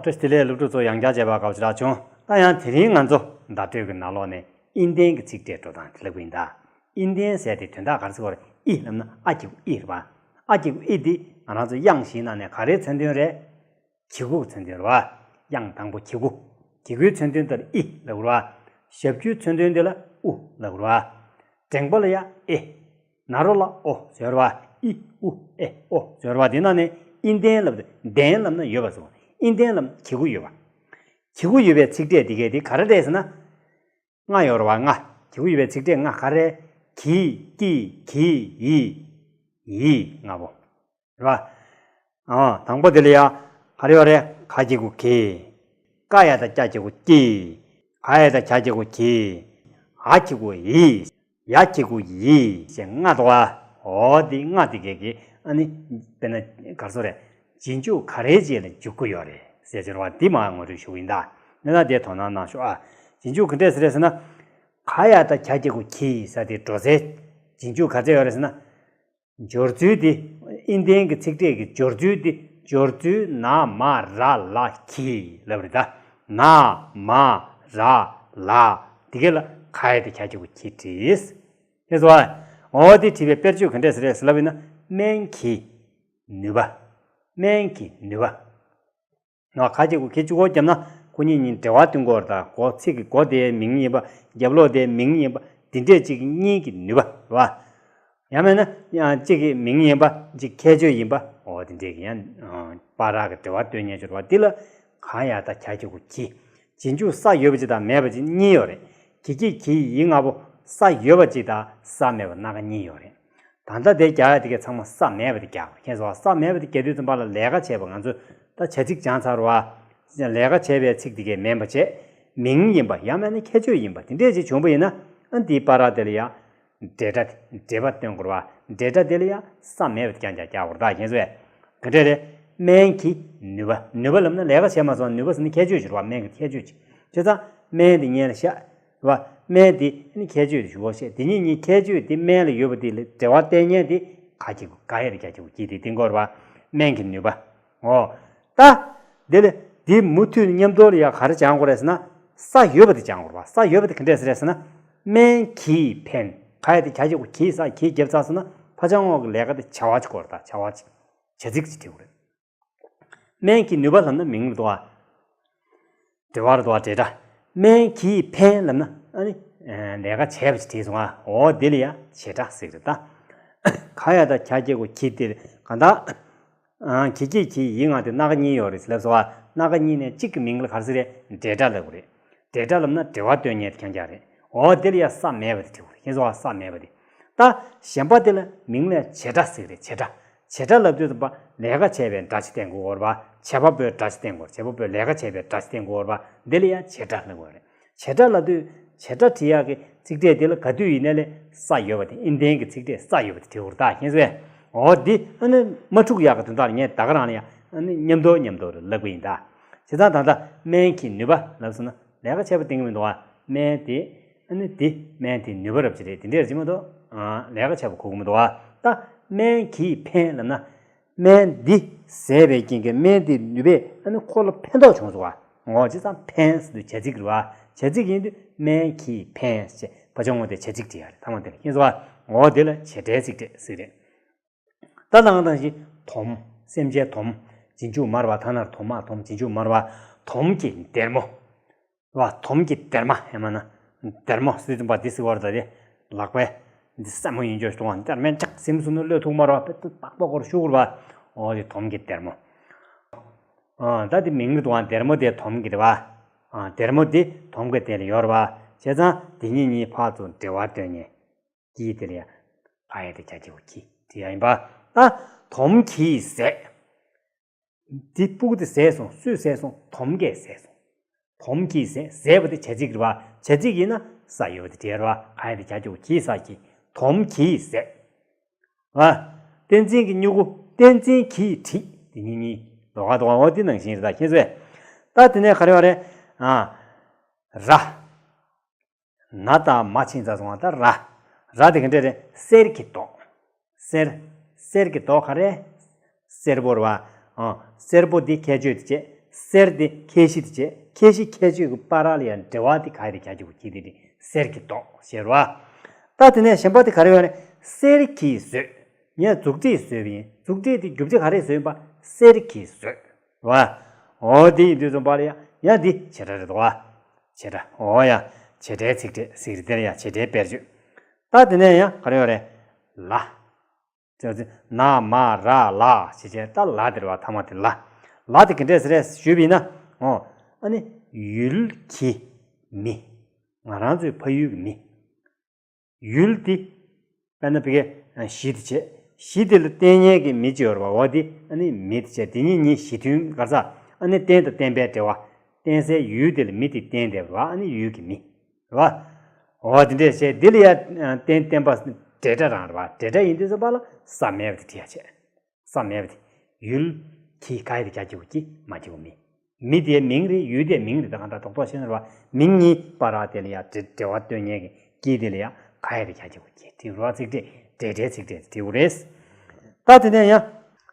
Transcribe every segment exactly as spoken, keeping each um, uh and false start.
བཀྲ་ཤིས་བདེ་ལེགས། སློབ་ཕྲུག་ཚོ་ཡང་བསྐྱར་མཇལ་བར་དགའ་པོ་ཞེ་དྲག་བྱུང་། ད་ཡང་དེ་རིང་ང་ཚོ་བརྡ་སྤྲོད་ཀྱི་ནང་ལོགས་ནས་ཨིན་ལྡན་གྱི་ཚིག་ཕྲད་འགྲོ་སྟངས་དེ་ལབ་ཀྱི་ཡིན་ད། ཨིན་ལྡན་ཟེར་དེ་དོན་དག་ག་རེ་ཟེར་དགོས་རེད། ཨི་ལབ་ན་ཨ་གི་གུ་ཨི་རེད་བ། ཨ་གི་གུ་ཨི་འདི་ང་རང་ཚོ་དབྱངས་བཞིའི་ནང་ནས་ག་རེའི་མཚོན་དོན་རེད། གི་གུ་གི་མཚོན་དོན་རེད་བ། དབྱངས་དང་པོ་གི་གུ། གི་གུའི་མཚོན་དོན་དེ་ལ་ཨི་ལབ་དགོས་རེད་བ། ཞབས་ཀྱུའི་མཚོན་དོན་དེ་ལ་ཨུ་ལབ་དགོས་རེད་བ། འགྲེང་བུ་ལ་ཡ་ཨེ། ན་རོ་ལ་ཨོ་ཟེར་བ། ཨི་ཨུ་ཨེ་ཨོ་ཟེར་བ། དེ་ནང་ནས་ཨིན་ལྡན་ལབ་དུས་ལྡན་ལབ་ན་ཡོད་པ་ཟེར་བ། ཨིན་ལྡན་ལབ་ན་གི་གུ་ཡོད་པ། གི་གུ་ཡོད་པའི་ཚིག་ཕྲད་འདི་གས་དེ་ག་རེ་རེད་ཟེར་ན། ལྔ་ཡོད་རེད་བ། ལྔ། གི་གུ་ཡོད་པའི་ཚིག་ཕྲད་ལྔ་ག་རེ། གི་ཀྱི་གི་ཡི། ཡི་ལྔ་པོ། རེད་བ། ཨ། དང་པོ་དེ་ལ་ཡ། ག་རེ་ཡོད་རེད། ག་གི་གུ་གི། ཀ་ཡ་བཏགས་ཀྱ་གི་གུ་ཀྱི། ག་ཡ་བཏགས་གྱ་གི་གུ་གྱི། འ་གི་གུ་འི། ཡ་གི་གུ་ཡི། ཞེས་ལྔ་འདུག་བ། འོ་འདི་ལྔ་དེ་གས་ཀྱི་ཨ་ནི། དཔེར་ན་ག་རེ་ཟེར་རེད། རྗེས་འཇུག་ག་རེའི་རྗེས་ལ་འཇུག་གི་ཡོད་རེད་ཟེར་ཟེར་བ་འདི་མར་ངོ་སྤྲོད་ཞུ་གི་ཡིན་ད། ནི་ད་དེ་དོ་སྣང་གནང་ཤོག་ཨ། རྗེས་འཇུག་ག་འདྲས་ཟེར་རེད་ཟེར་ན། ག་ཡ་བཏགས་གྱ་གི་གུ་གྱི་ཟེར་དེ་འགྲོ་སའི་རྗེས་འཇུག་ག་ཚད་ཡོད་རེད་ཟེར་ན། སྦྱོར་ཚུལ་དེ། ཨིན་ལྡན་གྱི་ཚིག་ཕྲད་ཀྱི་སྦྱོར་ཚུལ་དེ། སྦྱོར་ཚུལ་ན་མ་ར་ལ་གྱི་ལབ་རེད་ད། ན་མ་ར་ལ། དེ་ག་ལ་ག་ཡ་བཏགས་གྱ་གི་གུ་གྱི་བྲིས། ཤེས་སོང་ཨ། འོ་དེ་བྲིས་པའི་དཔེར་བརྗོད་ག་འདྲས་ཟེར་རེད་ཟེར་ལབ་ཡིན་ན། སྨན་གྱི་ནུས་པ། སྨན་གྱི་ནུས་པ། ནོ། ག་གི་གུ་གྱི་གཅིག་པོ་བརྒྱབ་ན་ཁོ་གཉིས་གཉིས་འབྲེལ་བ་སྟོན་གྱི་ཡོད་རེད་ད། མགོ་ཚིག་གི་མགོ་དེའི་མིང་ཡིན་པ། རྒྱབ་ལོགས་དེའི་མིང་ཡིན་པ། འདི་འདྲས་གཅིག་གི་གཉིས་ཀྱི་ནུས་པ་རེད་བ། ཡང་མིན་ན་ཡང་གཅིག་གི་མིང་ཡིན་པ། གཅིག་ཁྱད་ཆོས་ཡིན་པ། འོ་དེ་འདྲས་ཀྱི་ཡང་བར་གྱི་འབྲེལ་བ་སྟོན་ཉན་ཆོག་རེད་བ། འདི་ལ་ག་ཡ་བཏགས་གྱ་གི་གུ་གྱི། རྗེས་འཇུག་ས་ཡོད་པ་གཅིག་དང་མེད་པ་གཅིག་གཉིས་ཡོད་རེད། གི་གྱི་གྱི་ཡི་ལྔ་པོ་ས་ཡོད་པ་གཅིག་དང་ས་མེད་པ་སྣ་ཁ་གཉིས་ཡོད་རེད། ད་ལྟ་དེ་རྒྱག་ཡ་དེ་གའི་ཚང་མ་ས་མེད་པ་དེ་རྒྱག་དགོས། མཁྱེན་སོང་ཨ། ས་མེད་པ་དེ་རྒྱག་དུས་ཙམ་པ་ལ་ལས་ཀ་བྱས་པ་ང་ཚོས་ད་བྱ་ཚིག་སྦྱངས་ཚར་བ། ལས་ཀ་བྱས་པའི་ཚིག་དེ་གའི་མིན་པ་བྱས། མིང་ཡིན་པ་ཡང་མིན་ན་ཁྱད་ཆོས་ཡིན་པ་དེ་འདྲས་ཅིག་བྱུང་པ་ཡིན་ན། ཨ་འདིའི་བར་དེ་ལ་ཡ། འབྲེལ་སྒྲ། འབྲེལ་བ་སྟོན་དགོས་རེད་བ། འབྲེལ་སྒྲ་དེ་ལ་ཡ་ས་མེད་པ་དེ་རྐྱང་རྐྱང་རྒྱག་དགོས་རེད་ད། མཁྱེན་སོང་ཨ། ག་འདྲས་རེད། སྨན་གྱི་ནུས་པ། ནུས་པ་ལབ་ན་ལས་ཀ་བྱས་མ་སོང་། ནུས་པ་ཟེར་ན་ཁྱད་ཆོས་ཅིག་རེད་བ། སྨན་གྱི་ཁྱད་ཆོས་ཅིག་བྱས་ཙང་སྨན་དེ་སྔོན་ལ་བཞག་རེད་བ། སྨན་དེ་ནི་ཁྱད་ཆོས་དེ་ཞུ་བ་བཤད། དེ་གཉིས་གཉིས་ཁྱད་ཆོས་དེ་སྨན་ལ་ཡོད་པ་དེ་ལ་འབྲེལ་བ་བསྟན་མཁན་དེ་ག་གི་གུ་ག་ཡ་བཏགས་གྱ་གི་གུ་གྱི་དེ་བསྟན་གྱི་ཡོད་རེད་བ། སྨན་གྱི་ནུས་པ། འོ། ད། དེ་ལ་དེ་མུ་མཐུད་ནས་མཉམ་དུ་ལ་ཡ་ག་རེ་སྦྱང་དགོས་རེད་ཟེར་ན། ས་ཡོད་པ་དེ་སྦྱང་དགོས་རེད་བ། ས་ཡོད་པ་དེ་ག་འདྲས་ཟེར་རེད་ཟེར་ན། སྨན་གྱིས་ཕན། ག་ཡ་བཏགས་གྱ་གི་གུ་གྱི། ས་གྱིས་བརྒྱབ་ཚར་སོང་ན་ཕ་ཆང་འོག་གི་ལས་ཀ་དེ་བྱ་བ་ཅིག་དགོས་རེད་ད། བྱ་བ་ཅིག་བྱ་ཚིག་ཅིག་བྲིས་དགོས་རེད། སྨན་གྱི་ནུས་པ་ལབ་ན་མིང་རེད་དོ། འབྲེལ་བ་རེད་དོ། འབྲེལ་སྒྲ། སྨན་གྱིས་ཕན་ལབ་ན་ཨ་ནི། ལས་ཀ་བྱས་པ་ཞིག་བྲིས་སོང་ཨ། འོ་འདི་ལ་ཡ་བྱེད་སྒྲ་ཟེར་གི་རེད་ད། ག་ཡ་བཏགས་གྱ་གི་གུ་གྱི་དེ་གང་ལྟར། གི་གི་གྱི་ཡི་ལྔ་དེ་སྣ་ཁ་གཉིས་ཡོད་རེད་ལབ་སོང་ཨ། སྣ་ཁ་གཉིས་ནས་གཅིག་གི་མིང་ལ་ག་རེ་ཟེར་རེད། འབྲེལ་སྒྲ་ལབ་དགོས་རེད། འབྲེལ་སྒྲ་ལབ་ན་འབྲེལ་བ་སྟོན་མཁན་དེ་རྐྱང་རྐྱང་རེད། འོ་དེ་ལ་ཡ་ས་མེད་པ་དེ་བྲིས་དགོས་རེད། མཁྱེན་སོང་ཨ། ས་མེད་པ་དེ། ད་གཞན་པ་དེ་ལ་མིང་ལ་བྱེད་སྒྲ་ཟེར་གི་རེད། བྱེད་སྒྲ། བྱེད་སྒྲ་ལབ་དུས་ཙམ་པ་ལས་ཀ་བྱས་པའི་སྒྲ་ཅིག་བསྟན་དགོས་རེད་བ། བྱེད་པ་པོའི་སྒྲ་ཅིག་བསྟན་དགོས་རེད། བྱེད་པ་པོས་ལས་ཀ་བྱས་པའི་སྒྲ་ཅིག་བསྟན་དགོས་རེད་བ། འདི་ལ་ཡ་བྱེད་སྒྲ་ལབ་དགོས་རེད། བྱེད་སྒྲ་ལབ་དུས་བྱེད་སྒྲ་བྲི་ཡག་གི་ཚིག་ཕྲད་དེ་ལ་ག་དུས་ཡིན་ནའི་ལས་ས་ཡོད་པ་དེ། ཨིན་ལྡན་གྱི་ཚིག་ཕྲད་ས་ཡོད་པ་དེ་བྲི་དགོས་རེད་ད། མཁྱེན་སོང་ཨ། འོ་འདི་ཨ་ནི་མ་འཁྲུག་ཡག་གི་དོན་དག་ལ་ངས་ད་ག་རང་ལ་ཡ་ཨ་ནི་མཉམ་དུ་མཉམ་དུ་ལབ་གི་ཡིན་ད། བྱས་ཙང་ད་ལྟ་སྨན་གྱི་ནུས་པ་ལབ་སོང་ན་ལས་ཀ་བྱས་པ་བསྟན་གྱི་མི་འདུག་བ། སྨན་དེ། ཨ་ནི་དེ་སྨན་དེའི་ནུས་པ་རབ་ཅིག་རེད། དེ་འདྲས་རེད་ཅིག་མ་གཏོགས། ཨ། ལས་ཀ་བྱས་པ་གོ་གི་མི་འདུག་བ། ད་སྨན་གྱིས་ཕན་ལབ་ན། སྨན་འདི་བཟས་པའི་རྐྱེན་གྱིས་སྨན་དེའི་ནུས་པས་ཨ་ནི་ཁོ་ལ་ཕན་ཐོགས་བྱུང་སོང་བ། འོ་བྱས་ཙང་ཕན་ཟེར་དུས་བྱ་ཚིག་རེད་བ། བྱ་ཚིག་ཡིན་དུས་སྨན་གྱིས་ཕན་ཞེས་ཕ་ཆུང་ངོ་དེ་བྱ་ཚིག་བྲིས་ཡ་རེད། ཐ་མ་དེ་ལ། མཁྱེན་སོང་བ། འོ་དེ་ལ་བྱེད་སྒྲའི་ཚིག་ཕྲད་ཟེར་རེད། ད་ལྟ་ང་དང་ཞིག་དོམ། སེམས་ཅན་དོམ། རྗེས་འཇུག་མ་རེད་བ། ད་ན་རོ་དོ་མ་དོམ། རྗེས་འཇུག་མ་རེད་བ། དོམ་གྱི་སྡེར་མོ། བ། དོམ་གྱི་སྡེར་མ་ཡང་མིན་ན། སྡེར་མོ་ཟེར་དུས་ཙམ་པ་འདི་ཟེར་བ་རེད་ད། དེ་ལག་པས་འདི་སེན་མོ་ཡིན་ཆོག་གཏོང་བ། སྡེར་མས་འཇག་ཟིན་སོང་ན་བློས་ཐུག་མ་རེད་བ། དཔེ་ཏག་ཏག་སྐོར་ཤུགས་རེད་བ། འོ་དེ་དོམ་གྱི་སྡེར་མོ། ཨ། ད་དེ་མིང་རེད་དོ། སྡེར་མོ་དེ་དོམ་གྱི་རེད་བ། ཨ། སྡེར་མོ་དེ་དོམ་གྱི་སྟེང་ལ་ཡོད་རེད་བ། བྱས་ཙང་དེ་གཉིས་གཉིས་ཕར་ཚུར་འབྲེལ་བ་སྟོན་མཁན། གྱི་དེ་ལ་ཡ། ག་ཡ་བཏགས་གྱ་གི་གུ་གྱི་བྲིས་ཡ་ཡིན་པ། ད་དོམ་གྱིས་བཟས། འདི་སྤུ་གུ་དེ་བཟས་སོང་། སུས་བཟས་སོང་། དོམ་གྱིས་བཟས་སོང་། དོམ་གྱིས་བཟས། བཟས་པ་དེ་བྱ་ཚིག་རེད་བ། བྱ་ཚིག་ཡིན་ན་ས་ཡོད་པ་དེ་བྲིས་རེད་བ། ག་ཡ་བཏགས་གྱ་གི་གུ་གྱི། ས་གྱི། དོམ་གྱིས་བཟས། བ། བསྟན་འཛིན་གྱི་སྨྱུ་གུ། བསྟན་འཛིན་གྱིས་བྲིས། དེ་གཉིས་གཉིས་ལོགས་ཀ་ལྡོག་ག་འོ་དེ་ནང་བཞིན་རེད་ད། མཁྱེན་སོང་ངས། ད་དེ་ནས་ག་རེ་ཡོད་རེད། ཨ། ར། ན་དང་མ་ཕྱིན་ཚར་སོང་བ། ད་ར། ར་དེ་ག་འདྲས་རེད། གསེར་གྱི་མདོག་གསེར། གསེར་གྱི་མདོག་ག་རེ། སེར་པོ་རེད་བ། ཨ། སེར་པོ་འདི་ཁྱད་ཆོས་དེ་བྱས། གསེར་དེ་ཁྱད་གཞི་དེ་བྱས། ཁྱད་གཞི་ཁྱད་ཆོས་ཀྱི་བར་ལ་ཡང་འབྲེལ་བ་དེ་ག་ཡེ་དེ་རྒྱ་སྐྱེ་གུ་གྱི་དེ་དེ་གསེར་གྱི་མདོག་ཞེས་ར། ད་དེ་ནས་གཞན་པ་དེ་ག་རེ་ཡོད་རེད། གསེར་གྱིས་བཟོས། ངས་མཛུབ་ཐེལ་བཟོས་པ་ཡིན། མཛུབ་ཐེལ་དེ་རྒྱུ་ཆ་ག་རེ་བཟོས་ཡིན་པ། གསེར་གྱིས་བཟོས་ར། འོ་དེ་ཡིན་དུས་ཙམ་པ་ལ་ཡང་ཡང་འདི་བྱེད་སྒྲ་རེད་དོ། བྱེད་སྒྲ། འོ་ཡ། བྱེད་སྒྲའི་ཚིག་ཕྲད་ཟེར་གྱི་དེ་ལ་ཡང་བྱེད་སྒྲའི་དཔེར་བརྗོད། ད་དེ་ནས་ཡང་ག་རེ་ཡོད་རེད། ལ། ན་མ་ར་ལ་ཞེས་བྱས། ད་ལ་དེ་རེད་བ། ཐ་མ་དེ་ལ། ལ་དེ་ག་འདྲས་ཟེར་རེད་ཞུས་པ་ཡིན་ན། འོ། ཨ་ནི་ཡུལ་གྱི་མི། ང་རང་ཚོའི་ཕ་ཡུལ་གྱི་མི། ཡུལ་དེ། དཔེར་ན་བི་གའི་གཞི་དེ་བྱས། གཞི་དེ་ལ་བརྟེན་མཁན་གྱི་མི་གཅིག་ཡོད་རེད་བ། འོ་དེ་ཨ་ནི་མི་དེ་བྱས། དེ་གཉིས་གཉིས་གཞི་མཐུན་ག་རེ་ཟ། ཨ་ནི་རྟེན་དང་བརྟེན་པའི་འབྲེལ་བ། བརྟེན་སའི་ཡུལ་དེ་ལ་མི་དེ་བརྟེན་བསྡད་པ་རེད་བ། ཨ་ནི་ཡུལ་གྱི་མི། རེད་བ། འོ་དེ་འདྲས་བྱས། འདི་ལ་ཡ་བརྟེན་བརྟེན་པ་འབྲེལ་སྒྲ་རང་རེད་བ། འབྲེལ་སྒྲ་ཡིན་དུས་ཙམ་པ་ལ་ས་མེད་པ་དེ་བྲིས་ཡ་བྱས། ས་མེད་པ་དེ། ཡུལ་གྱི་ག་ཡེ་དེ་རྒྱ་སྐྱེ་གུ་གྱི། མ་སྐྱེ་གུ་མི། མི་དེའི་མིང་རེད། ཡུལ་དེའི་མིང་རེད། ད་གང་ལྟར་རྡོག་རྡོག་བཤད་ན་རེད་བ། མིང་གཉིས་བར་དེ་ལ་ཡ་འབྲེལ་འབྲེལ་བ་སྟོན་མཁན་གྱི་གྱི་དེ་ལ་ཡ་ག་ཡེ་དེ་རྒྱ་སྐྱེ་གུ་གྱི་བྲིས་རེད་བ། ཚིག་ཕྲད། འབྲེལ་སྒྲའི་ཚིག་ཕྲད་དེ་བྲིས་དགོས་རེད། ད་དེ་ནས་ཡང་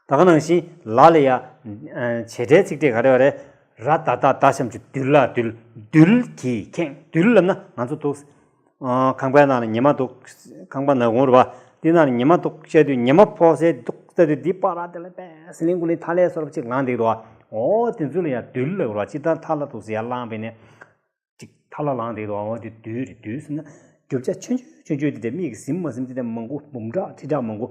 ད་ག་ནང་བཞིན་ལ་ལ་ཡ། ཨ། བྱེད་སྒྲའི་ཚིག་ཕྲད་ག་རེ་བ་རེད། ར་ད་བཏགས་རྡ་ཞབས་ཀྱུ་རྡུ་ལ་རྡུལ། རྡུལ་གྱིས་ཁེངས། རྡུལ་ལབ་ན་ང་ཚོ་འདུག་ཨ། ཁང་པའི་ནང་ལ་ཉི་མ་འདུག་ཁང་པ་ནག་ཁུང་རེད་བ། འདི་ནང་ལ་ཉི་མ་འདུག་བཤད་དུས་ཉི་མ་ཕོག་སའི་འདུག་ལྟ་དུས་འདི་བར་དེ་ལ་པས་ཟི་ལིང་གུ་ལིང་ཐལ་བའི་བཟོ་འདྲ་ཅིག་ལངས་བསྡད་འདུག་བ། འོ་དེ་ཚོ་ལ་ཡང་རྡུལ་ལབ་དགོས་རེད་བ། སྤྱིར་བཏང་ཐལ་བ་འདུག་ཟེར་ཡར་བསླངས་པས་ནས། ཅིག་ཐལ་བ་ལངས་བསྡད་འདུག་འོ་དེ་རྡུལ་རེད། རྡུལ་ཟེར་ན་རྒྱུ་ཆ་ཆུང་ཆུང་ཆུང་ཆུང་དེ་འདྲ། མིག་གིས་ཟིན་མ་ཟིན་དེ་འདྲ་མང་པོ། འབུམ་ཕྲག་ཁྲི་ཕྲག་མང་པོ་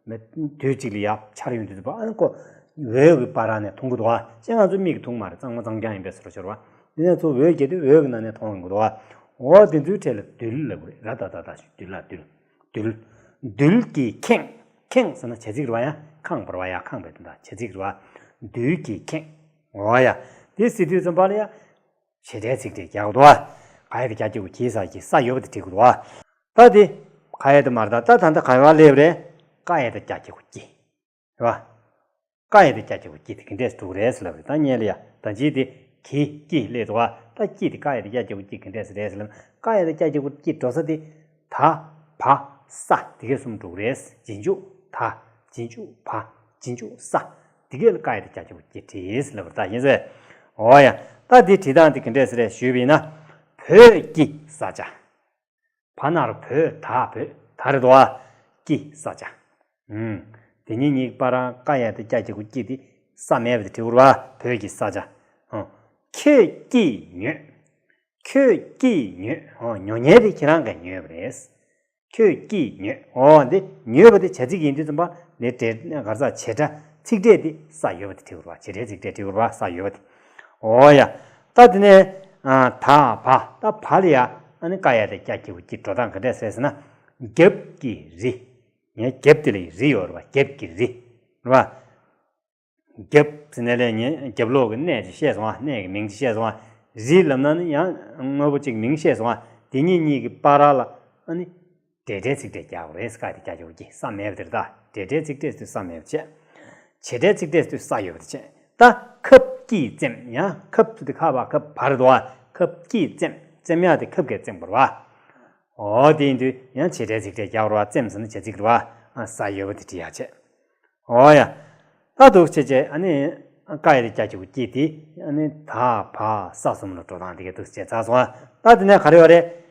མེད་དུས་གཅིག་ལ་ཡར་འཆར་ཡོང་དུས་ཙམ་པ། ཨ་ནི་ཁོ་འོད་ཀྱི་བར་ནས་མཐོང་གི་འདུག་བ། ཅེས་ང་ཚོ་མིག་གིས་མཐོང་མ་རེད། གཙང་མ་གཙང་རྐྱང་ཡིན་པའི་བཟོ་འདྲ་ཤོར་བ། འདི་ནས་ཚུར་འོད་བརྒྱབ་དུས་འོད་ཀྱི་ནང་ནས་མཐོང་ཡོང་གི་འདུག་བ། འོ་དེ་ཚོའི་གྲས་ལ་རྡུལ་ལབ་དགོས་རེད། ར་ད་བཏགས་རྡ་ཞབས་ཀྱུ་རྡུ་ལ་རྡུལ། རྡུལ། རྡུལ་གྱིས་ཁེངས། ཁེངས་ཟེར་ན་བྱ་ཚིག་རེད་བ། ཡ་ཁེངས་པ་རེད་བ། ཡ་ཁེངས་པའི་དོན་དག་བྱ་ཚིག་རེད་བ། རྡུལ་གྱིས་ཁེངས། འོ་ཡ། དེ་ཟེར་དུས་ཙམ་པ་ལ་ཡ། བྱེད་སྒྲའི་ཚིག་ཕྲད་རྒྱག་དགོས་འདུག་བ། ག་ཡེ་དེ་རྒྱ་སྐྱེ་གུ་གྱི་ས་གྱི། ས་ཡོད་པ་དེ་བྲིས་དགོས་འདུག་བ། ད་དེ་ག་ཡེ་དེ་མ་རེད། ད་ད་ད་ལྟ་ག་ཡེ་བ་སླེབས་རེད། ཀ་ཡེ་དེ་རྒྱ་སྐྱེ་གུ་གྱི། རེད་བ། ཀ་ཡེ་དེ་རྒྱ་སྐྱེ་གུ་གྱི་དེ་ག་འདྲས་འགྲོ་གི་རེད་ཟེར་ལབ་རེད། ད་ཉན་ལ་ཡ། ད་ཅི་དེ་གི་གྱི་སླེབས་འདུག་བ། ད་གྱི་དེ་ཀ་ཡེ་དེ་རྒྱ་སྐྱེ་གུ་གྱི་ག་འདྲས་རེད་ཟེར་ལབ། ཀ་ཡེ་དེ་རྒྱ་སྐྱེ་གུ་གྱི་འགྲོ་ས་དེ། ད་བ་ས་དེ་གས་གསུམ་འགྲོ་གི་རེད། རྗེས་འཇུག་ད། རྗེས་འཇུག་བ། རྗེས་འཇུག་ས། དེ་གས་ལ་ཀ་ཡེ་དེ་རྒྱ་སྐྱེ་གུ་གྱི་བྲིས་ལབ་པ་རེད། ད་ཡིན་ཟེར། འོ་ཡ། ད་འདི་བྲིས་སྟངས་དེ་ག་འདྲས་ཟེར་རེད་ཞུས་པ་ཡིན་ན། བོད་ཀྱི་ས་ཆ། བ་ན་རོ་བོ་ད་བོད་ད་རེད་དོ། ཀྱི་ས་ཆ། ཨུམ། དེ་གཉིས་གཉིས་ཀྱི་བར་ཀ་ཡེ་དེ་རྒྱ་སྐྱེ་གུ་གྱི་དེ་ས་མེད་པ་དེ་བྲིས་དགོས་རེད་བ། བོད་ཀྱི་ས་ཆ། ཨོ། ཁྱོད་ཀྱིས་ཉོས། ཁྱོད་ཀྱིས་ཉོས། ཨོ། ཉོ་མཁན་དེ་ཁྱེད་རང་གིས་ཉོས་པ་རེད། ཁྱོད་ཀྱིས་ཉོས། འོ་འདི་ཉོས་པ་དེ་བྱ་ཚིག་ཡིན་དུས་ཙམ་པ་ལས་འབྲེལ་ག་རེ་ཟ། བྱེད་སྒྲ་ཚིག་ཕྲད་དེ་ས་ཡོད་པ་དེ་བྲིས་དགོས་རེད་བ། བྱེད་སྒྲའི་ཚིག་ཕྲད་བྲིས་དགོས་རེད་བ། ས་ཡོད་པ་དེ། འོ་ཡ། ད་དེ་ནས་ཨ། ད་བ། ད་བ་ལ་ཡ་ཨ་ནི་ཀ་ཡེ་དེ་རྒྱ་སྐྱེ་གུ་གྱི་འགྲོ་སྟངས་ག་འདྲས་ཟེར་ཟེར་ན། རྒྱབ་ཀྱི་རི། ངའི་རྒྱབ་དེ་ལ་རི་ཡོད་རེད་བ། རྒྱབ་ཀྱི་རི། རེད་བ། རྒྱབ་ཟེར་ནས་ལས་ངས་རྒྱབ་ལོགས་ཀྱི་གནས་ཅིག་བཤད་སོང་ང་། གནས་ཀྱི་མིང་ཅིག་བཤད་སོང་ང་། རི་ལབ་ན་ནི་ཡང་དངོས་པོ་གཅིག་མིང་བཤད་སོང་ང་། དེ་གཉིས་གཉིས་ཀྱི་བར་ལ་ཨ་ནི་འབྲེལ་སྒྲའི་ཚིག་ཕྲད་རྒྱག་དགོས་རེད། ཀ་དེ་རྒྱ་སྐྱེ་གུ་གྱི་ས་མེད་པ་དེ་རེད། ད་འབྲེལ་སྒྲའི་ཚིག་ཕྲད་དེ་ས་མེད་པ་བྱས། བྱེད་སྒྲའི་ཚིག་ཕྲད་དེ་ས་ཡོད་པ་དེ་བྱས། ད་ཁབ་ཀྱིས་བཙེམས། ཡང་ཁབ་དེ་ཁ་བ་ཁབ་བ་རེད་དོ། ཁབ་ཀྱིས་བཙེམས། བཙེམ་ཡག་དེ་ཁབ་ཀྱིས་བཙེམས་པ་རེད་བ། འོ་དེ་ཡིན་དུས་ཡང་བྱེད་སྒྲའི་ཚིག་ཕྲད་རྒྱག་དགོས་རེད་བ། བཙེམས་ཟེར་ན་བྱ་ཚིག་རེད་བ། ཨ། ས་ཡོད་པ་དེ་བྲིས་ཡག་བྱས། འོ་ཡ། ད་འདུག་བྱས་བྱས་ཨ་ནི་ཀ་ཡེ་དེ་རྒྱ་སྐྱེ་གུ་གྱི་དེ་ཨ་ནི་ད་བ་ས་གསུམ་ལ་འགྲོ་སྟངས་དེ་གས་འདུག་བྱས་ཚར་སོང་ང་། ད་དེ་ནས་ག་རེ་ཡོད་རེད།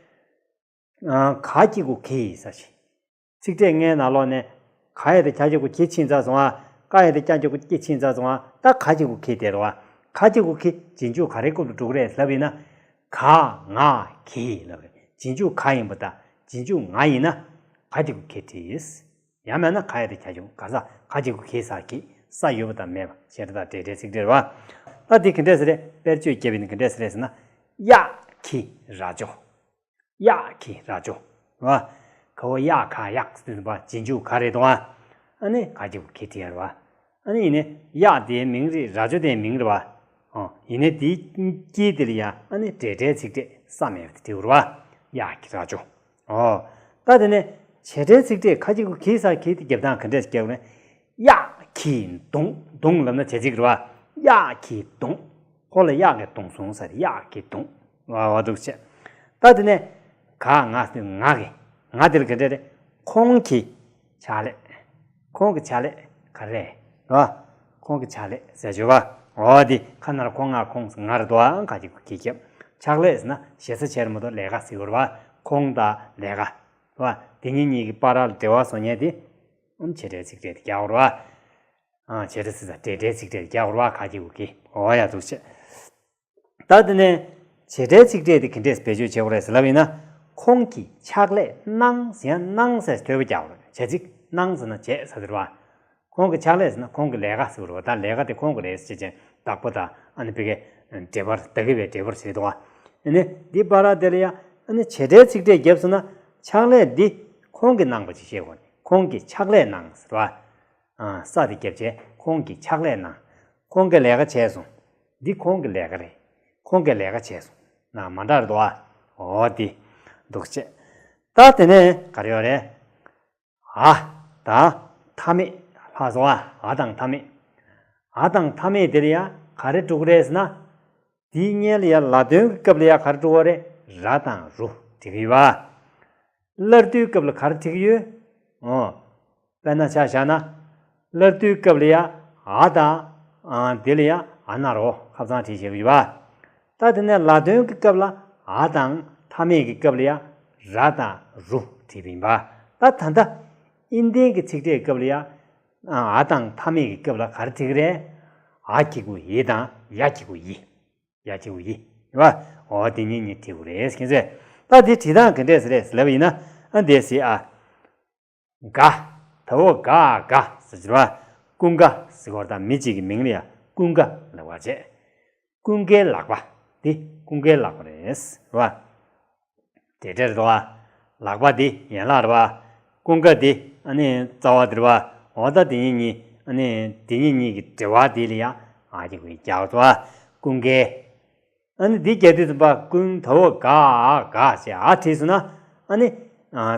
ཨ། ག་སྐྱེ་གུ་གི་ས་ཞིག་ཚིག་ཕྲད་ལྔའི་ནང་ལོགས་ནས་ག་ཡེ་དེ་རྒྱ་སྐྱེ་གུ་གྱི་ཕྱིན་ཚར་སོང་ང་། ཀ་ཡེ་དེ་རྒྱ་སྐྱེ་གུ་གྱི་ཕྱིན་ཚར་སོང་ང་། ད་ག་སྐྱེ་གུ་གི་དེ་རེད་བ། ག་སྐྱེ་གུ་གི་རྗེས་འཇུག་ག་རེའི་སྐབས་སུ་འགྲོ་གི་རེད་ལབ་ཡིན་ན། ག་ང་གི་ལབ་རེད། རྗེས་འཇུག་ག་ཡིན་པ་དང་རྗེས་འཇུག་ང་ཡིན་ན་ག་སྐྱེ་གུ་གི་བྲིས། ཡང་མིན་ན་ག་ཡེ་དེ་རྒྱ་སྐྱེ་གུ་ག་ས། ག་སྐྱེ་གུ་གི་ས་གི། ས་ཡོད་པ་དང་མེད་པ། བྱེད་སྒྲ་དང་འབྲེལ་སྒྲའི་ཚིག་ཕྲད་རེད་བ། ད་འདི་ག་འདྲས་ཟེར་རེད། དཔེར་བརྗོད་བརྒྱབ་པ་ཡིན་ན་ག་འདྲས་ཟེར་རེད་ཟེར་ན། གཡག་གི་རྭ་ཅོ། གཡག་གི་རྭ་ཅོ། རེད་བ། ག་འོ་གཡག་ག་གཡག་ཟེར་དུས་ཙམ་པ་རྗེས་འཇུག་ག་རེད་དོ། ཨ་ནི་ག་སྐྱེ་གུ་གི་བྲིས་ཡ་རེད་བ། ཨ་ནི་ཡིན་ནའི་གཡག་དེའི་མིང་རེད། རྭ་ཅོ་དེའི་མིང་རེད་བ། ཨོ། ཡིན་ནའི་དེའི་དཀྱིལ་དེ་ལ་ཡ་ཨ་ནི་འབྲེལ་སྒྲའི་ཚིག་ཕྲད་ས་མེད་པ་དེ་བྲིས་ཡོད་རེད་བ། གཡག་གི་རྭ་ཅོ། ཨོ། ད་དེ་ནས་བྱེད་སྒྲའི་ཚིག་ཕྲད་ག་སྐྱེ་གུ་གི་ས་གི་དེ་རྒྱབ་སྟངས་ག་འདྲས་རྒྱག་དགོས་ན། གཡག་གིས་བརྡུངས། བརྡུངས་ལབ་ན་བྱ་ཚིག་རེད་བ། གཡག་གིས་བརྡུངས། ཁོ་ལ་གཡག་གིས་བརྡུངས་སོང་ཟེར། གཡག་གིས་བརྡུངས། བ་བ་འདུག་བྱས། ད་དེ་ནས་ག་ང་ཟེར་དུས་ང་གི། ང་དེ་ལ་ག་འདྲས་རེད། ཁོང་གི་ཕྱག་ལས། ཁོང་གི་ཕྱག་ལས་ག་རེ་རེད་བ། ཁོང་གི་ཕྱག་ལས་ཟེར་བརྗོད་བ། འོ་དེ་ཁ་ནར་ཁོ་ང་ཁོང་ང་རེད་དོ། ཨང་ཁ་ཅིག་གི་རྒྱབ། ཕྱག་ལས་ཟེར་ན་ཞེ་ས་ཆེར་མ་གཏོགས་ལས་ཀ་ཟེར་བ་རེད་བ། ཁོང་དང་ལས་ཀ་རེད་བ། དེ་གཉིས་གཉིས་ཀྱི་བར་ལ་འབྲེལ་བ་བཟོ་མཁན་དེ་ཨང་བྱེད་སྒྲའི་ཚིག་ཕྲད་དེ་རྒྱག་དགོས་རེད་བ། ཨང་བྱེད་སྒྲ་ཟེར་ས་འབྲེལ་སྒྲའི་ཚིག་ཕྲད་དེ་རྒྱག་དགོས་རེད་བ། ཁ་ཅིག་གི་འོ་ཡ་འདུག་བྱས། ད་དེ་ནས་བྱེད་སྒྲའི་ཚིག་ཕྲད་དེ་ག་འདྲས་བེད་སྤྱོད་བྱེད་དགོས་རེད་ཟེར་ལབ་ཡིན་ན། ཁོང་གིས་ཕྱག་ལས་གནང་ཟེར་ཡང་གནང་ཟེར་ཐོས་པ་རྒྱག་དགོས་རེད། བྱ་ཚིག་གནང་ཟེར་ན་བྱས་ཟེར་དེ་རེད་བ། ཁོང་གི་ཕྱག་ལས་ཟེར་ན་ཁོང་གི་ལས་ཀ་ཟེར་བ་རེད་བ། ད་ལས་ཀ་དེ་ཁོང་གི་རེད་ཟེར་བྱས་བདག་པོ་དང་ཨ་ནི་བི་གའི་འབྲེལ་བར་བདག་གི་བའི་འབྲེལ་བར་བྱེད་དོ། ཨ་ནི་འདི་པ་ར་དེ་ལ་ཡ་ཨ་ནི་བྱེད་སྒྲའི་ཚིག་ཕྲད་བརྒྱབ་སོང་ན་ཕྱག་ལས་འདི་ཁོང་གིས་གནང་པ་ཅིག་ཤེས་དགོས་རེད། ཁོང་གིས་ཕྱག་ལས་གནང་ཟེར་བ། ཨ་ས་དེ་བརྒྱབ་བྱས་ཁོང་གིས་ཕྱག་ལས་གནང་། ཁོང་གིས་ལས་ཀ་བྱས་སོང་། འདི་ཁོང་གི་ལས་ཀ་རེད། ཁོང་གིས་ལས་ཀ་བྱས་སོང་ན་མ་འདྲ་རེད་དོ། འོ་དེ་འདུག་བྱས། ད་དེ་ནས་ག་རེ་ཡོད་རེད། འ་དང་མཐའ་མེད་ལྷག་སོང་། ཨ་འ་དང་མཐའ་མེད། འ་དང་མཐའ་མེད་དེ་ལ་ཡ་ག་རེ་འགྲོ་གི་རེད་ཟེར་ན། དེའི་སྔོན་ལ་ཡ་ལ་དོན་གྱི་སྐབས་ལ་ཡ་ག་རེ་འགྲོ་གི་རེད། ར་དང་རུ་འབྲི་གི་ཡོད་པ། སླར་བསྡུའི་སྐབས་ལ་ག་རེ་འབྲི་གི་ཡོད། འོ། དཔེར་ན་ཆ་བཞག་ན། སླར་བསྡུའི་སྐབས་ལ་ཡ་འ་དང་། ཨ་དེ་ལ་ཡ་འ་ན་རོ་ཁ་སང་བྲིས་བྱེད་ཀྱི་ཡོད་པ། ད་དེ་ནས་ལ་དོན་གྱི་སྐབས་ལ་འ་དང་མཐའ་མེད་ཀྱི་སྐབས་ལ་ཡ་ར་དང་རུ་བྲིས་པ་ཡིན་པ། ད་ད་ལྟ་ཨིན་ལྡན་གྱི་ཚིག་ཕྲད་སྐབས་ལ་ཡ། ཨ་དང་མཐའ་མེད་ཀྱི་སྐབས་ལ་ག་རེ་བྲིས་ཀྱི་རེད། འ་གི་གུ་འི་དང་ཡ་གི་གུ་ཡི། ཡ་གི་གུ་ཡི། རེད་བ། འོ་དེ་གཉིས་གཉིས་བྲིས་དགོས་རེད་ཟེར་མཁན་ཚོས། ད་དེ་བྲིས་སྟངས་ག་འདྲས་ཟེར་རེད་ལབ་པ་ཡིན་ན། ཨ་འདས་སི་ཨ། དགའ། ད་འོ་དགའ་དགའ་ཟེར་གྱི་རེད་བ། ཀུན་དགའ་ཟེར་བ་དང་མི་གཅིག་གི་མིང་ལ་ཡ་ཀུན་དགའ་ལབ་པ་བྱས། ཀུན་དགའི་ལག་པ། འདི་ཀུན་དགའི་ལག་པ་རེད་ཟེར་བ། འབྲེལ་སྒྲ་རེད་བ། ལག་པ་འདི་ཡན་ལག་རེད་བ། ཀུན་དགའ་འདི་ཨ་ནི་རྩ་བ་འདི་རེད་བ། འོ་ད་འདི་གཉིས་གཉིས་ཨ་ནི་འདི་གཉིས་གཉིས་ཀྱི་འབྲེལ་བ་འདི་ལ་ཡ་འ་གི་གུ་འི་རྒྱག་དགོས་བ། ཀུན་དགའི། ཨ་ནི་འདི་རྒྱག་དུས་ཙམ་པ་ཀུན་ད་འོ་དགའ་འ་དགའ་ཞེས་འ་བྲིས་སོང་ན། ཨ་ནི་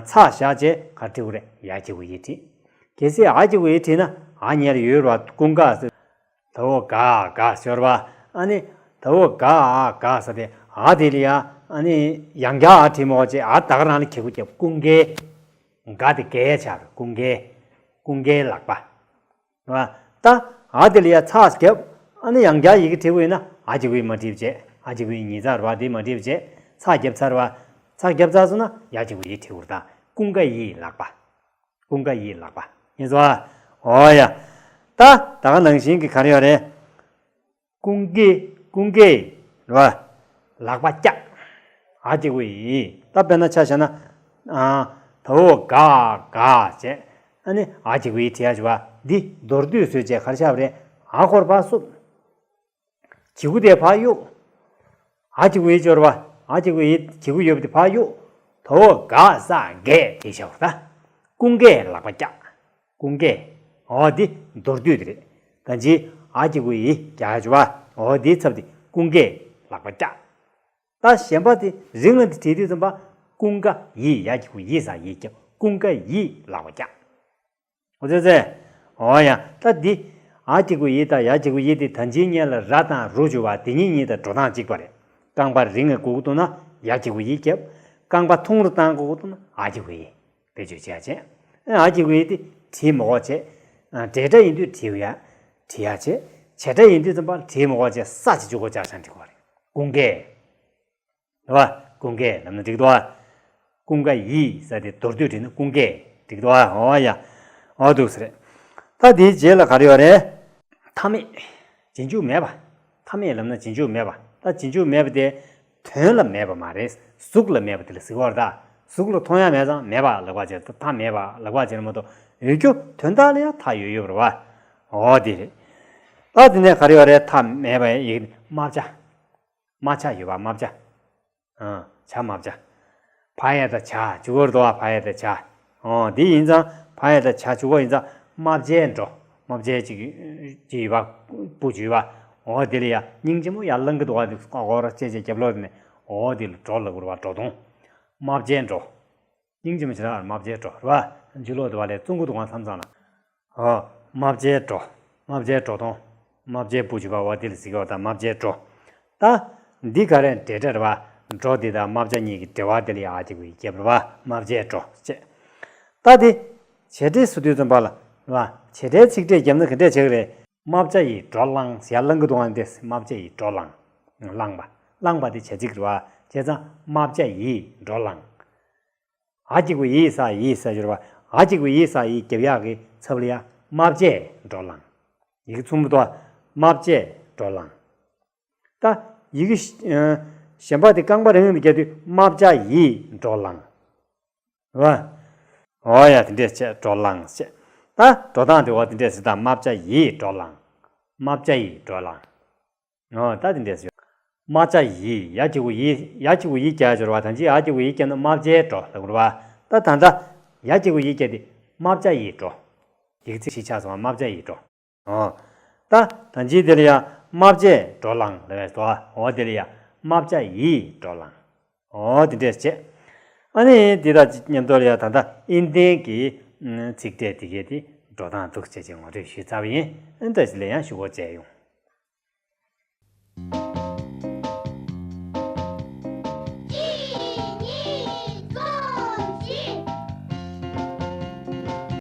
ཚ་བཞག་བྱས་ག་རེ་བྲིས་དགོས་རེད། ཡ་གི་གུ་འི་བྲིས། གལ་སྲིད་འ་གི་གུ་འི་བྲིས་ན་འ་ཉལ་ཡོད་རེད་བ། ཀུན་དགའ་ཟེར། ད་འོ་དགའ་འ་དགའ་ཟེར་བ། ཨ་ནི་ད་འོ་དགའ་འ་དགའ་ཟེར་ཏེ་འ་དེ་ལ་ཡ་ཨ་ནི་ཡང་བསྐྱར་འ་བྲིས་མ་དགོས་བྱས། འ་ད་ག་རང་ལ་གི་གུ་རྒྱབ། ཀུན་དགའི། དགའ་དེ་དགའི་ཆགས་པའི་ཀུན་དགའི། ཀུན་དགའི་ལག་པ། རེད་བ། ད་འ་དེ་ལ་ཡ་ཚ་རྒྱབ། ཨ་ནི་ཡང་བསྐྱར་ཡི་གེ་བྲིས་དགོས་ཡིན་ན་འ་གི་གུ་འི་མ་བྲིས་བྱས། འ་གི་གུ་འི་ཉིས་བརྩེགས་རེད་བ། འདི་མ་བྲིས་བྱས། ཚ་རྒྱབ་ཚར་བ། ཚ་རྒྱབ་ཚར་སོང་ན་ཡ་གི་གུ་འི་བྲིས་དགོས་རེད། ད་ཀུན་དགའ་ཡི་ལག་པ། ཀུན་དགའ་ཡི་ལག་པ། ཡིན་སོང་ཨ། འོ་ཡ། ད་ད་ག་ནང་བཞིན་གྱི་ག་རེ་ཡོད་རེད། ཀུན་དགའི། ཀུན་དགའི། རེད་བ། ལག་པ་བཀྱག་འ་གི་གུ་འི། ད་དཔེར་ན་ཆ་བཞག་ན། ཨ། ད་འོ་དགའ་དགའ་བྱས། ཨ་ནི་འ་གི་གུ་འི་བྲིས་ཡ་བྱས་བ། འདི་མདོར་བསྡུས་བཟོས་བྱས་ག་རེ་བྱས་པ་རེད། འ་སྐོར་ཕར་བསུབས། གི་གུ་དེ་ཕར་གཡུག་འ་གི་གུ་འི་སྦྱོར་བ། འ་གི་གུ་འི་གི་གུ་ཡོད་པ་དེ་ཕར་གཡུག་ད་འོ་དགའ་ས་དགའི་དེ་བྱ་བ་ད། ཀུན་དགའི་ལག་པ་བཀྱག་ཀུན་དགའི། འོ་འདི་མདོར་བསྡུས་དེ་རེད། ད་ཅི་འ་གི་གུ་འི་རྒྱག་ཡ་བྱས་བ། འོ་འདིའི་ཚབ་དེ་ཀུན་དགའི་ལག་པ་བཀྱག་ད་གཞན་པ་དེ་རིང་ལ་འདི་བྲིས་དུས་ཙམ་པ། ཀུན་དགའ་ཡི། ཡ་གི་གུ་ཡི་ས་ཡི་རྒྱབ། ཀུན་དགའ་ཡི་ལག་པ་བཀྱག་འོ་ཙེ་ཙེ། འོ་ཡ། ད་འདི། འ་གི་གུ་འི་དང་ཡ་གི་གུ་འི་དེ་ད་ཅིའི་སྔོན་ལ་ར་དང་རུ་བྱས་བ། དེ་གཉིས་གཉིས་དང་འགྲོ་སྟངས་གཅིག་པ་རེད། རྐང་པ་རིང་ངེ་དགོས་ཀྱི་འདུག་ན་ཡ་གི་གུ་འི་རྒྱབ། རྐང་པ་ཐུང་རུ་བཏང་དགོས་ཀྱི་འདུག་ན་འ་གི་གུ་འི། བེད་སྤྱོད་བྱེད་ཡ་བྱས། ཨ་འ་གི་གུ་འི་དེ་བྲིས་མ་དགོས་བྱས། ཨ་འབྲེལ་སྒྲ་ཡིན་དུས་བྲིས་ཡ། བྲིས་ཡ་བྱས། བྱེད་སྒྲ་ཡིན་དུས་ཙམ་པ་བྲིས་མ་དགོས་བྱས། ས་ཅིག་འཇུག་དགོས་ཅག་ཆང་འབྲི་དགོས་རེད། ཀུན་དགའི། རེད་བ། ཀུན་དགའི་ལབ་ན་འགྲིག་འདུག་བ། ཀུན་དགའ་ཡི་ཟེར་དེ་མདོར་བསྡུས་བྲིས་ན་ཀུན་དགའི་འགྲིག་འདུག་བ། འོ་ཡ། འོ་འདུག་ཟེར། ད་དེའི་རྗེས་ལ་ག་རེ་ཡོད་རེད། མཐའ་མེད། རྗེས་འཇུག་མེད་པ། མཐའ་མེད་ལབ་ན་རྗེས་འཇུག་མེད་པ། ད་རྗེས་འཇུག་མེད་པ་དེ། དོན་ལ་མེད་པ་མ་རེད། གཟུགས་ལ་མེད་པ་དེ་ལ་ཟེར་གྱི་ཡོད་རེད་ད། གཟུགས་ལ་མཐོང་ཡ་མེད་ཙང་མེད་པ་ལབ་པ་བྱས། ད་མཐའ་མེད་པ་ལབ་པ་བྱས་ན་མ་གཏོགས་ཡོད་རྒྱུ་དོན་དག་ལ་ཡང་མཐའ་ཡོད་ཡོད་པ་རེད་བ། འོ་དེ་རེད། ད་དེ་ནས་ག་རེ་ཡོད་རེད། མཐའ་མེད་པ་ཡི་གེ་རྨ་བྱ། རྨ་བྱ་ཡོད་པ། རྨ་བྱ། ཨ། བྱ། རྨ་བྱ། བ་ཡ་བཏགས་བྱ་འཇུག་གི་རེད་དོ། བ་ཡ་བཏགས་བྱ། འོ་འདི་ཡིན་ཙང་བ་ཡ་བཏགས་བྱ་འཇུག་གི་ཡིན་ཙང་རྨ་བྱའི་བྲོ། རྨ་བྱའི་ཅིག་ཅིག་ཡོད་པ། སྤུ་ཅིག་ཡོད་པ། འོ་འདི་ལ་ཡ་སྙིང་རྗེ་མོ་ཡར་ལངས་ཀྱི་འདུག་བ། འདི་ཀོ་ཀོ་ར་ཅེ་ཅེ་རྒྱབ་ལོགས་དེ་ནས། འོ་འདི་ལ་བྲོ་ལབ་དགོས་རེད་བ། བྲོ་གདོང་། རྨ་བྱའི་བྲོ། སྙིང་རྗེ་མོ་ཞེ་དྲག་རྨ་བྱའི་བྲོ་རེད་བ། འཇུ་ལོག་དུ་བ་ལས་བཙོང་གི་འདུག་ག་མཚམས་མཚམས་ལ། ཨོ། རྨ་བྱའི་བྲོ། རྨ་བྱའི་བྲོ་གདོང་། རྨ་བྱའི་སྤུ་ཅིག་ཡོད་པ། འོ་དེ་ལ་ཟེར་གྱི་ཡོད་པ་དང་། རྨ་བྱའི་བྲོ། ད། འདི་ག་རེ་འབྲེལ་སྒྲ་རེད་བ། བྲོ་འདི་དང་རྨ་བྱ་གཉིས་ཀྱི་འབྲེལ་བ་དེ་ལ་ཡ་འ་གི་གུ་འི་རྒྱབ་རེད་བ། རྨ་བྱའི་བྲོ་བྱས། ད་དེ། བྱེད་སྒྲའི་ཟུར་དུས་ཙམ་པ་ལ། རེད་བ། བྱེད་སྒྲའི་ཚིག་ཕྲད་བརྒྱབ་ན་ག་འདྲས་བྱེད་ཀྱི་རེད། རྨ་བྱ་ཡིས་འགྲོ་ལངས་ཟེར་ཡ་ལང་གི་འདུག་ཨ། འདི་རྨ་བྱ་ཡིས་འགྲོ་ལངས། ལངས་པ། ལངས་པ་དེ་བྱ་ཚིག་རེད་བ། བྱས་ཙང་རྨ་བྱ་ཡིས་འགྲོ་ལངས། འ་གཅིག་པོ་ཡིས་ས་ཡིས་ས་ཞོར་བ། འ་གཅིག་པོ་ཡིས་ས་ཡིས་རྒྱབ་ཡག་གི་ཚབ་ལ་ཡ་རྨ་བྱས་འགྲོ་ལངས། ཡི་གེ་མཚུངས་པོ་དོ། རྨ་བྱས་འགྲོ་ལངས། ད་ཡི་གེ་གཞན་པ་དེ་རྐང་པ་རིང་དུ་རྒྱབ་དུས་རྨ་བྱ་ཡིས་འགྲོ་ལངས། རེད་བ། འོ་ཡ་དེ་འདྲས་བྱས་འགྲོ་ལངས་བྱས། ད་འགྲོ་སྟངས་དེ་འོ་དེ་འདྲས་ཟེར། ད་རྨ་བྱ་ཡིས་འགྲོ་ལངས། རྨ་བྱ་ཡིས་འགྲོ་ལངས། འོ་ད་དེ་འདྲས་ཟེར། རྨ་བྱ་ཡིས། ཡ་གཅིག་པོ་ཡིས། ཡ་གཅིག་པོ་ཡིས་རྒྱག་ཡ་ཅིག་རེད་བ། ད་ཅི་ཡ་གཅིག་པོ་ཡིས་རྒྱག་ན་རྨ་བྱས་འགྲོ་ལབ་དགོས་རེད་བ། ད་ད་ལྟ་ཡ་གཅིག་པོ་ཡིས་རྒྱག་དེ་རྨ་བྱ་ཡིས་འགྲོ། ཡི་གེ་ཚིག་གཞི་ཆགས་སོང་བ། རྨ་བྱ་ཡིས་འགྲོ། འོ། ད་ད་ཅི་དེ་ལ་ཡ་རྨ་བྱས་འགྲོ་ལངས་ལབ་པས་སོ། འོ་དེ་ལ་ཡ་རྨ་བྱ་ཡིས་འགྲོ་ལངས། འོ་དེ་འདྲས་བྱས། ཨ་ནི་དེ་དང་མཉམ་དུ་ལ་ཡ་ད་ལྟ་ཨིན་ལྡན་གྱི་ཚིག་ཕྲད་དེ་གའི་དེ་འགྲོ་སྟངས་འདུག་བྱས་ཅིག་ངོ་སྤྲོད་ཞུས་ཚར་བ་ཡིན། ཨ་ནི་ད་ཅི་ལ་ཡང་ཞུ་སྒོ་བྱས་ཡོང་།